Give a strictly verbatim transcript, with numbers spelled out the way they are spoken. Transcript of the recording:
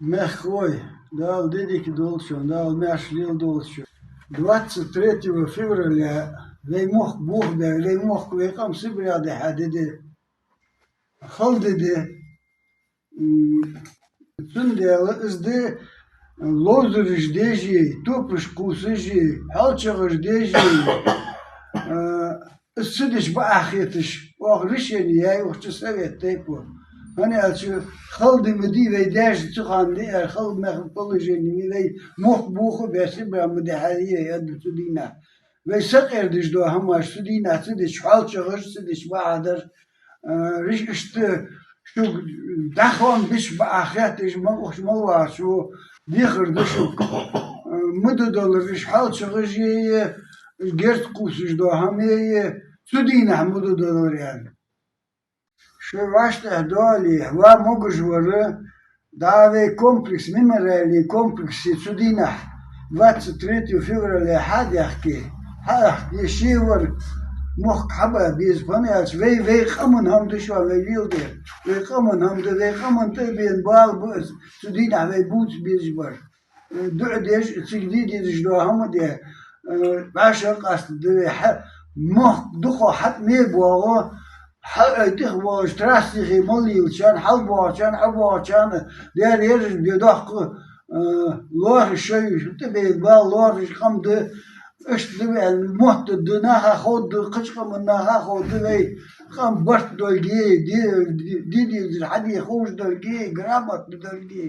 Мехкахой, Дала ди дика долда шун, Дала маьрша леладолда шо. Двадцать третьего февраля вай мохк бохабаь, вай мохк, вай къам Сибре дӀахьа ди да. Хала ди да. М, цундела из ди ловзараш деш а, топаш кхувсаш а, хьоалчагӀаш деш а, а, из ца дича бакъахьа хеташ, оаха решени яьй укх чу совет тейпов. ХӀана аьлча, хала ди ма дий вай даьша цу хана даьр, хала мехка положени ма вай, мохк боха а баь, Сибре ма дӀахьа а яь, аьнна цу дийнахьа. Вай сакъердаш дола хӀамаш цу дийнахьа ца дича, хьоалчагӀаш ца дича бакъахьа дар, а, риш иштта шуга дӀахо а бича бакъахьа хеташ, ма укх чу мел вагӀачо дехар да шуга. А, ма додалар риш хьоалчагӀаш а, герз кхувсаш дола хӀама а, цу дийнахьа ма додалар аьнна. Шоай вӀаштӀехьа доале, ва могаш вар, дӀа вай комплекс, мемориальный комплексе цу дийнахьа, двадцать третьего февраля хьа а даьхке, хьа а ахке, ше вар мохк хьаба беза, хӀана аьлча вай, вай къаман хӀама да шоана вай леладер, вай къаман хӀама да, вай къаман тӀа а бена бала ба из, цу дийнахьа вай бувца безаш бар. Э, дуӀа деш, цига де дезаш дола хӀама де, э, вӀашагӀкъаста да вай, хьа, мохк дукха хьатӀа ма боагӀа, хьа ай тӀехбоагӀаш, трасса тӀехьа мел лелачарна, хьалбоагӀачарна, ӀобоагӀачарна, дера ераш бе доккха, э, лоархӀаш шоай тӀабена бала лоархӀаш къам да, иштта да вай, мотт да, наха ховргда, кхыча къаман наха ховргда вай, къам барт долга, де, де, де дезар хьаде ховш долга, грамотни долга.